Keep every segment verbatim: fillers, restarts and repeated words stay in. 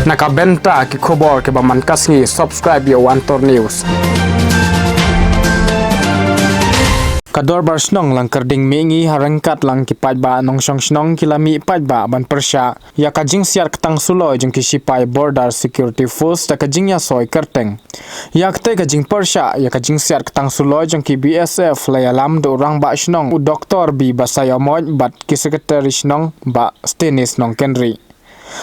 Na ka bynta ki khubor kiba man ka sngi, subscribe ïa u Antor News. Ka Dorbar Shnong Langkyrding Mihngi ha ryngkat lang ki paidbah nongshong shnong ki la mih paidbah ban pyrshah ïa ka jingsiat ktang suloi jong ki shipai Border Security Force da ka jingïasoi kyrteng. Ïa katei ka jingpyrshah ïa ka jingsiat ktang suloi jong ki B S F la ïalam da u Rangbah Shnong u Doktor B Basaiawmoit bad ki Secretary Shnong Bah Stenis Nongkynrih.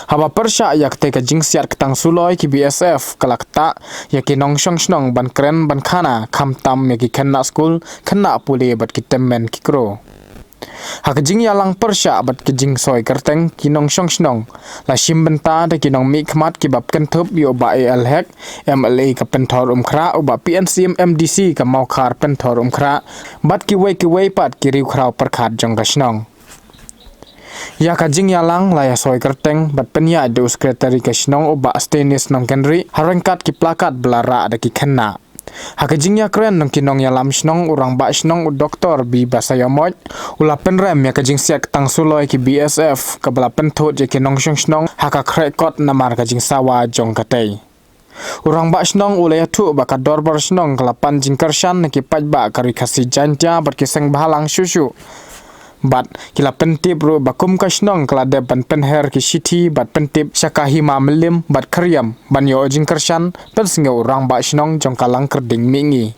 Haba pyrshah ïa katei ka jingsiat ktang suloi, ki B S F ka la ktah ïa ki nongshong shnong ban kren ban khana, khamtam ïa ki khynnah skul, khynnah pule bad ki tymmen ki kro. Ha ka jingïalang pyrshah bad ka jingsoi kyrteng, ki nongshong shnong la shim bynta da ki nongmihkhmat kiba kynthup ïa u Bah A L Hek, M L A ka Pynthor Umkhrah, u Bah P N C M M D C ka Mawkhar Pynthor Umkhrah, bad kiwei kiwei pat ki riewkhraw pyrkhat jong ka shnong. Ïa ka jingïalang la ïasoi kyrteng bad pynïaid da u Secretary ka shnong u Bah Stenis Nongkynrih, ha ryngkat ki plakat ba la rah da ki khynnah. Ha ka jingïakren jong ki nongïalam shnong, u Rangbah Shnong u Doktor B Basaiawmoit u la pynrem ïa ka jingsiat ktang suloi ki B S F kaba la pynthut ïa ki nongshong shnong ha ka khreh kot namar ka jingsawa jong katei. U Rangbah Shnong u la ïathuh ba ka Dorbar Shnong ka la pan jingkyrshan na ki paidbah ka Ri Khasi Jaiñtia bad ki seng bhalang shuh shuh. Bad ki la pyntip ruh ba kum ka shnong ka la dep ban pynher ki shithi bad pyntip sha ka Hima Mylliem bad Khyriem ban ïoh jingkyrshan, pynsngew u Rangbah Shnong jong ka Langkyrding Mihngi.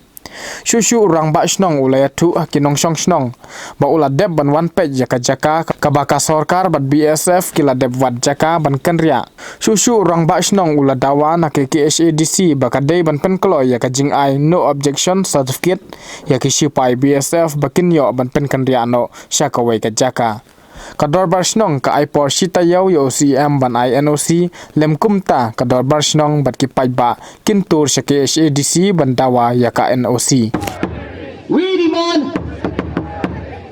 Shuh shuh u Rangbah Shnong u la ïathuh ha ki nongshong shnong ba u la dep ban wan peit ïa ka jaka kaba ka sorkar bad B S F ki la dep wad jaka ban kynriah. Shuh shuh u Rangbah Shnong u la dawa na ka K H A D C ba ka dei ban pynkloi ïa ka jingai no objection certificate ïa ki shipai B S F ba kin ïoh ban pynkynriah noh sha kawei ka jaka. Ka Dorbar Shnong ka ai por shi taïew ïa u C E M ban ai N O C, lym kumta ka Dorbar Shnong bad ki paidbah kin tur sha K H A D C ban dawa ïa ka N O C. We demand,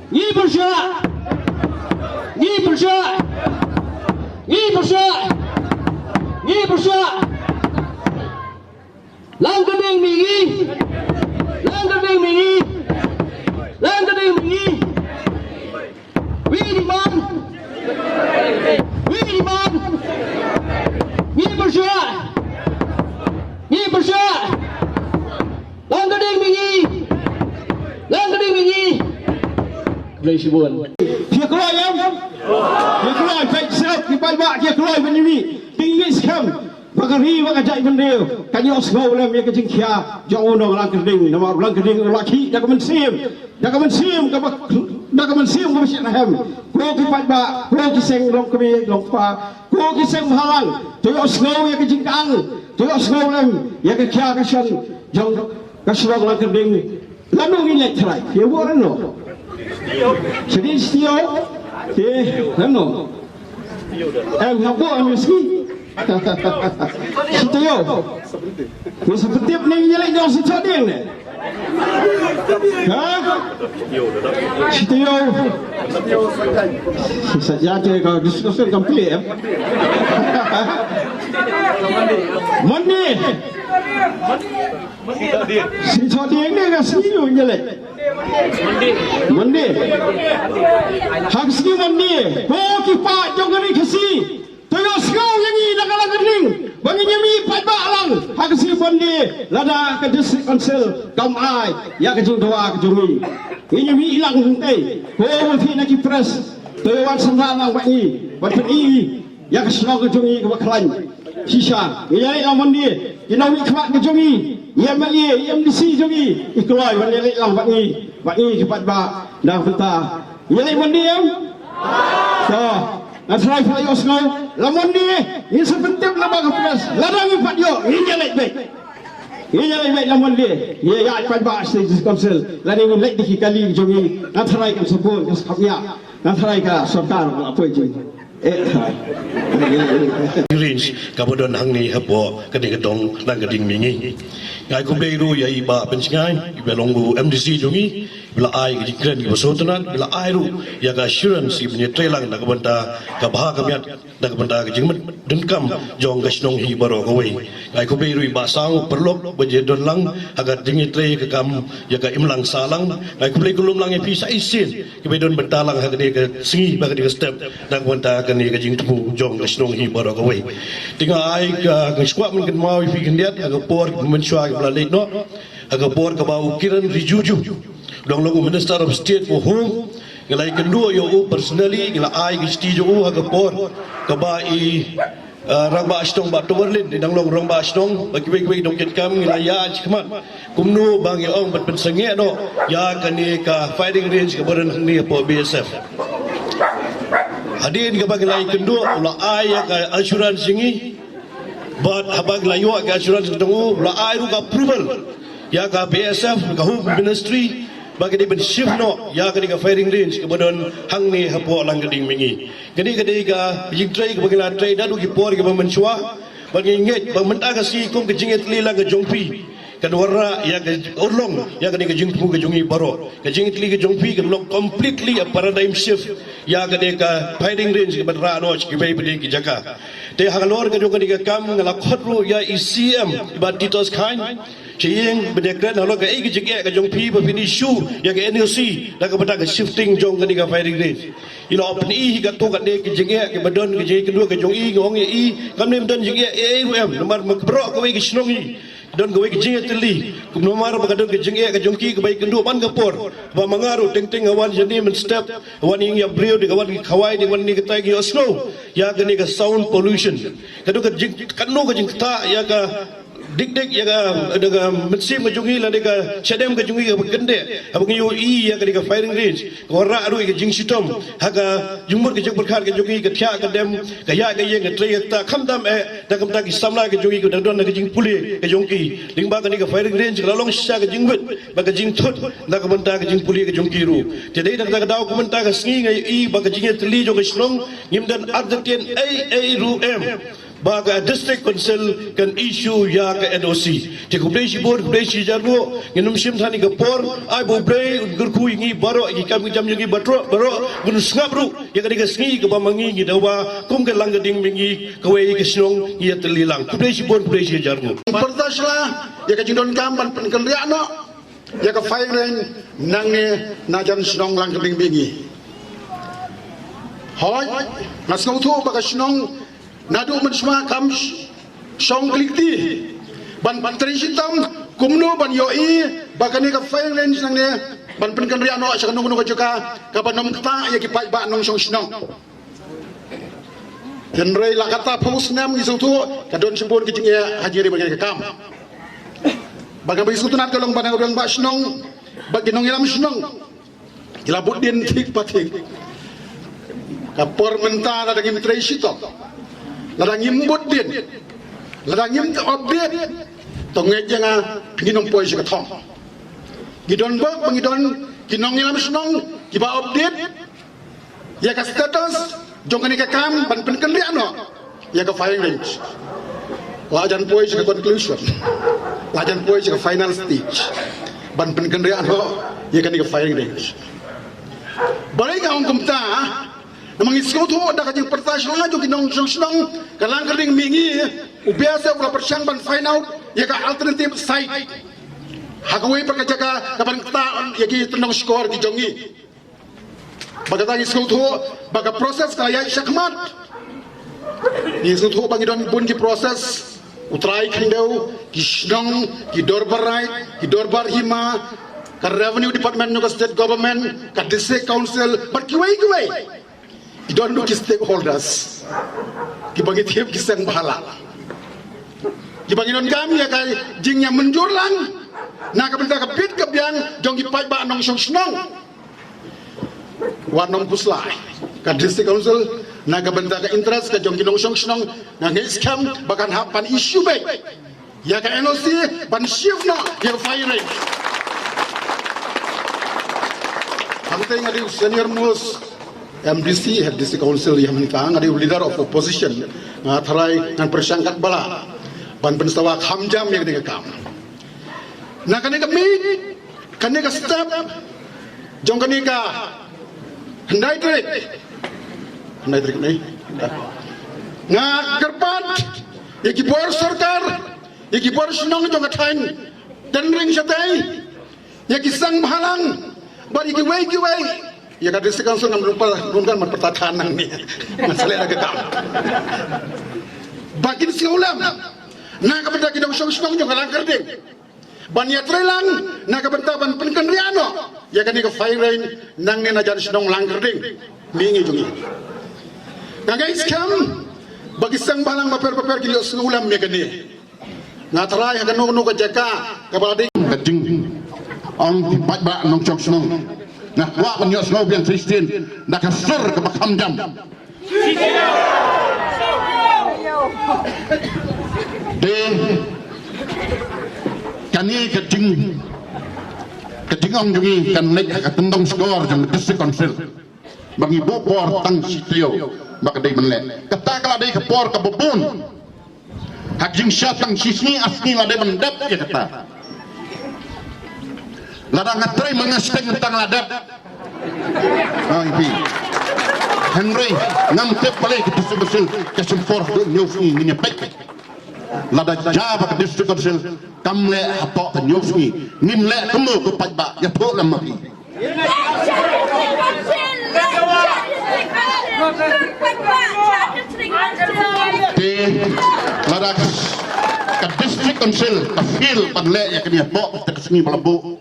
ngi pyrshah, ngi pyrshah, ngi pyrshah, ngi pyrshah. Langkyrding Mihngi, Langkyrding Mihngi, Langkyrding Mihngi. We demand, we demand, ngi pyrshah, ngi pyrshah. Langkyrding Mihngi, Langkyrding Mihngi. Khublei shibun. Phi kloi em? Phi kloi, peit sep ki paidbah ki kloi ban ïa mih. Phi ngeit skhem ba ka ri ba ka jaitbynriew kan ïohsngew lem ïa ka jingkhia jong u nong Langkyrding, namar u Langkyrding u la khih da ka mynsiem, da ka mynsiem kaba, da ka mynsiem kaba shitrhem. Ko ki paidbah, ko ki seng longkmie longkpa, ko ki seng bhalang, to ïohsngew ïa ka jingkang, to ïohsngew lem ïa ka khia ka shan jong ka shnong Langkyrding. Lano ngin leit trai? Ïa bor lano? Sini sitio. Te lano? Em, ha bor em sini. Sitio. Ni sa pyntip ni ngin leit dong sitio ding ne. Ha? Sitio. Sa ja te ka discussion complete em. Monday. Sitio ding ne ka sini lu ngin leit. Monday. Ha ka sngi Monday, ko ki paid jong ka Ri Khasi, to ïohsngew ïa ngi na ka Langkyrding ba ngin ïa mih paidbah lang ha ka sngi Monday, lada ka District Council kam ai ïa ka jingdawa ka jong ngi. Ngin ïa mih lang hangtei, ko ba phi na ki press, to ïa wan synran lang bad ngi ban pyni ïa ka shnong ka jong ngi kaba khlaiñ. Shisha, ngi ïa leit lang Monday, ki nongmihkhmat ka jong ngi, i M L A, i M D C jong ngi, i kloi ban ïa leit lang bad ngi, bad ngi ki paidbah, na ka bynta. Ngi ïa leit Monday em? To, nga tharai phi la ïohsngew, la Monday, ngin sa pyntip lyngba ka press, lada ngi pat ïoh, ngin ïa leit beit. Ngi ïa leit beit la Monday, ngi ïa paidbah State Council, lada ngin leit da ki kali jong ngi, nga tharai kan sa bun, kan sa kham ïa, nga tharai ka sorkar ka la poi jong ngi. Eh, tharai. Range kaba don hangne hapoh kane ka dong Langkyrding Mihngi. Nga ai khublei ruh ïa i Bah Pynsngew, iba long u M D C jong ngi, iba la ai ka jingkren kaba sngewtynnat, iba la ai ruh ïa ka assurance iba ngi trei lang na ka bynta ka bha ka miat, na ka bynta ka jingmut donkam jong ka shnong hi baroh kawei. Nga ai khublei ruh i Bah Sang, u paralok ba ju don lang ha ka jingtrei ka kam ïa ka imlang sahlang. Nga ai khublei khublei lang ïa phi sa shisien kiba don bynta lang ha kane ka sngi bad kane ka step na ka bynta ka kane ka jingthmu jong ka shnong hi baroh kawei. Te nga ai ka, ka sngewbha ban kynmaw ïa phi khyndiat ha ka por mynshuwa kaba la leit noh, ha ka por kaba u Kiren Rijiju u dang long u Minister of State for Home, nga la ïakynduh ïa u personally, nga la ai ka shithi jong u ha ka por kaba i, ah, Rangbah Shnong Bah Toberlin u dang long Rangbah Shnong, bad kiwei kiwei ki nongkitkam, nga la ïa ai shakhmat kumno ba ngi ong ban pynsangeh noh ïa kane ka firing range kaba don hangne hapoh B S F. Hadien kaba ngi la ïakynduh, u la ai ïa ka assurance jong ngi, bad haba ngi la ïoh ka assurance jong u, u la ai ruh ka approval ïa ka B S F, ka Home Ministry, ba ka dei ban shift noh ïa kane ka firing range kaba don hangne hapoh Langkyrding Mihngi. Kane ka dei ka jingtrei kaba ngi la trei naduh ki por kiba mynshuwa. Bad ngi ngeit ba mynta ka sngi kum ka jingïatylli lang ka jong phi kan wanrah ïa ka urlong ïa kane ka jingthmu ka jong ngi baroh. Ka jingïatylli ka jong phi kan long completely a paradigm shift ïa kane ka firing range kaba wanrah noh sha kiwei pat ki jaka. Te halor ka jong kane ka kam nga la khot ruh ïa i C M i Bah Titos Chyne sha ïing ban ïakren halor kaei ka jingeh ka jong phi ba phin issue ïa ka N O C na ka bynta ka shifting jong kane ka firing range. I la pyn-i hi katto katne ka jingeh kaba don, ka jingeh kynduh ka jong i, nga ong ïa i kam don jingeh ei ei ruh em, namar ma baroh kawei ka shnong hi don kawei ka jingïatylli. Kumno namar ba ka don ka jingeh ka jong ki kaba ïakynduh man ka por ba ma nga ruh teng teng nga wan shane mynstep, wan ïing ïa briew, dei ka wan ki khawai, dei wan ne katai ki ïohsngew ïa kane ka sound pollution. Ka don ka jing, katno ka jingktah ïa ka dik dik ïa ka, da ka mynsiem ka jong ngi lane ka shadem ka jong ngi kaba kyndit haba ngi ïohi ïa kane ka firing range. Ka wanrah ruh ïa ka jingshitom ha ka jingmut ka jingpyrkhat ka jong ngi, ka thiah ka dem, ka ïaid ka ïeng, ka trei ka ktah, khamtam eh na ka bynta ki samla ka jong ngi kiba dang don ha ka jingpule ka jong ki. Lyngba kane ka firing range ka la long shisha ka jingwit bad ka jingthut na ka bynta ka jingpule ka jong ki ruh. Te dei na kata ka daw, ka bynta ka sngi nga ïohi ba ka jingïatylli jong ka shnong ngim don artatien ei ei ruh em ba ka District Council kan issue ïa ka N O C. Te khublei shibun, khublei shihajar nguh, ngin ym shim than ïa ka por, ai ba U Blei un kyrkhu ïa ngi baroh, ïa ki kam ki jam jong ngi baroh, baroh, ban sngap ruh ïa kane ka sngi kaba ma ngi ngi dawa kum ka Langkyrding Mihngi kawei ka shnong ngi ïatylli lang. Khublei shibun, khublei shihajar nguh. Pyrta sha la ïa ka jingdonkam ban pynkynriah noh ïa ka firing range nangne na jan shnong Langkyrding Mihngi. Hooid, nga sngewthuh ba ka shnong naduh mynshuwa kam sh-, shong klik ti ban, ban trei shitom kumno ban ïohi ba kane ka firing range nangne ban pynkynriah noh sha kano kano ka jaka kaba nym ktah ïa ki paidbah nongshong shnong. Hynrei la katta phew snem ngi sngewthuh ka don shibun ka jingeh ha jingïarap kane ka kam. Ba nga ba ngi sngewtynnat ka long ba na u rangbah shnong bad ki nongïalam shnong ki la bud dien thik pa thik. Ka por mynta lada ngim trei shitom, lada ngim bud dien, lada ngim update, to ngeit ïa nga phi ngin ym poi sha ka thong. Ngi don bok ba ngi don ki nongïalam shnong kiba update ïa ka status jong kane ka kam ban pynkynriah noh ïa ka firing range. La jan poi sha ka conclusion, la jan poi sha ka final stage ban pynkynriah noh ïa kane ka firing range. Balei nga ong kumta? Namar ngi sngewthuh da ka jingpyrta sha la jong ki nongshong shnong ka Langkyrding Mihngi, u B S F u la pyrshang ban find out ïa ka alternative site ha kawei pat ka jaka kaban ktah ïa ki tyndong shkor ki jong ngi. Ba kata ngi sngewthuh ba ka process ka ïaid shakhmat. Ngi sngewthuh ba ngi don bun ki process, u trai khyndew, ki shnong, ki dorbar raid, ki dorbar hima, ka revenue department jong ka state government, ka district council bad kiwei kiwei. Ki don ruh ki stakeholders kiba ngi tip ki seng bhalang, kiba ngi donkam ïa ka jingïamynjur lang na ka bynta ka bit ka biang jong ki paidbah nongshong shnong. Wat nym phuslai ka district council na ka bynta ka interest ka jong ki nongshong shnong. Nga ngeit skhem ba kan hap ban issue beit ïa ka N O C ban shift noh ïa ka firing. Hangtei nga dei u senior most M D C, head district council ïa mynta, nga dei u leader of opposition. Nga tharai ngan pyrshang katba lah ban pynsawa kham jam ïa kane ka kam. Na kane ka miet, kane ka step jong kane ka hynriew tarik, hynriew tarik ne, nga kyrpad ïa ki bor sorkar, ïa ki bor shnong jong ka thaiñ Tynring shatei, ïa ki seng bhalang bad ïa kiwei kiwei Ïa ka District Council ngam lum pat, lum kan man pyrta than nangne. Ngan sa leh da ka kam. Ba kin sngewlem na ka bynta ki nongshong shnong jong ka Langkyrding, ban ïatrei lang na ka bynta ban pynkynriah noh ïa kane ka firing range nangne na jan shnong Langkyrding, mihngi jong ngi. Nga ngeit skhem ba ki seng bhalang bapher bapher kin ïohsngew lem ïa kane. Nga tharai ha kano kano ka jaka kaba la dei ka jingong ki paidbah nongshong shnong, nga kwah ban ïohsngew biang shisien da ka sur kaba kham jam. Te kane ka jing, ka jingong jong ngi kan leit ha ka tyndong shkor jong ka District Council ba ngi buh por tang shi taïew ba ka dei ban leh. Kata ka la dei ka por kaba bun. Ha ka jingshisha tang shi sngi ar sngi la dei ban dep ïa kata. Lada nga trei ma nga shiteng tang la dep. Ai pi. Hynrei ngam tip balei ka District Council ka shim por haduh hynñiew sngi, ngin ïa peit. Lada jia ba ka District Council kam leh hapoh ka hynñiew sngi, ngin leh kumno ko paidbah, ïathuh lem ma phi. Te lada ka District Council ka fail ban leh ïa kane hapoh kata ka sngi ba la buh,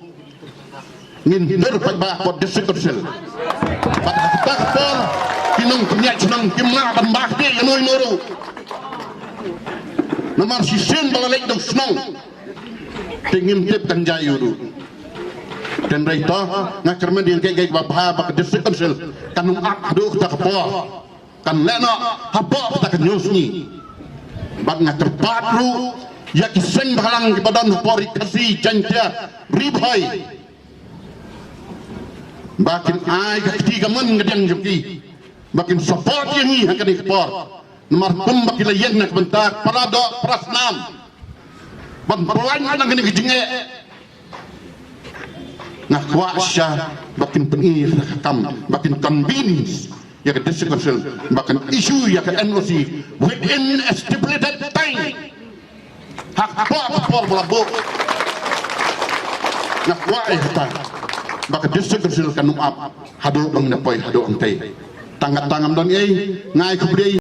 ngin dur paidbah hapoh District Council. Bad ha kata ka por ki nongpynïaid shnong kim lah ban bah kti ïa uno uno ruh. Namar shisien ba la leit da u shnong te ngim tip kan jia aiu ruh. Hynrei to nga kyrmen ïa kaei kaei kaba bha ba ka District Council kan ym ap haduh kata ka por, kan leh noh hapoh kata ka hynñiew sngi. Bad nga kyrpad ruh ïa ki seng bhalang kiba don hapoh Ri Khasi, Jaiñtia, Ri Bhoi ba kin ai ka kti kamon kadiang jong ki ba kin support ïa ngi ha kane ka por. Namar kumba ki la ïeng na ka bynta para doh para snam ban pynlait na kane ka jingeh, nga kwah shisha ba kin pyni ïa ka kam, ba kin convince ïa ka District Council ba kan issue ïa ka N O C within a stipulated time. Ha ka por, ka por ba la buh. Nga kwah ïa kata ba ka District Council kan ym ap haduh ba ngin ïa poi haduh hangtei. Tang kata ngam don ei, nga ai khublei.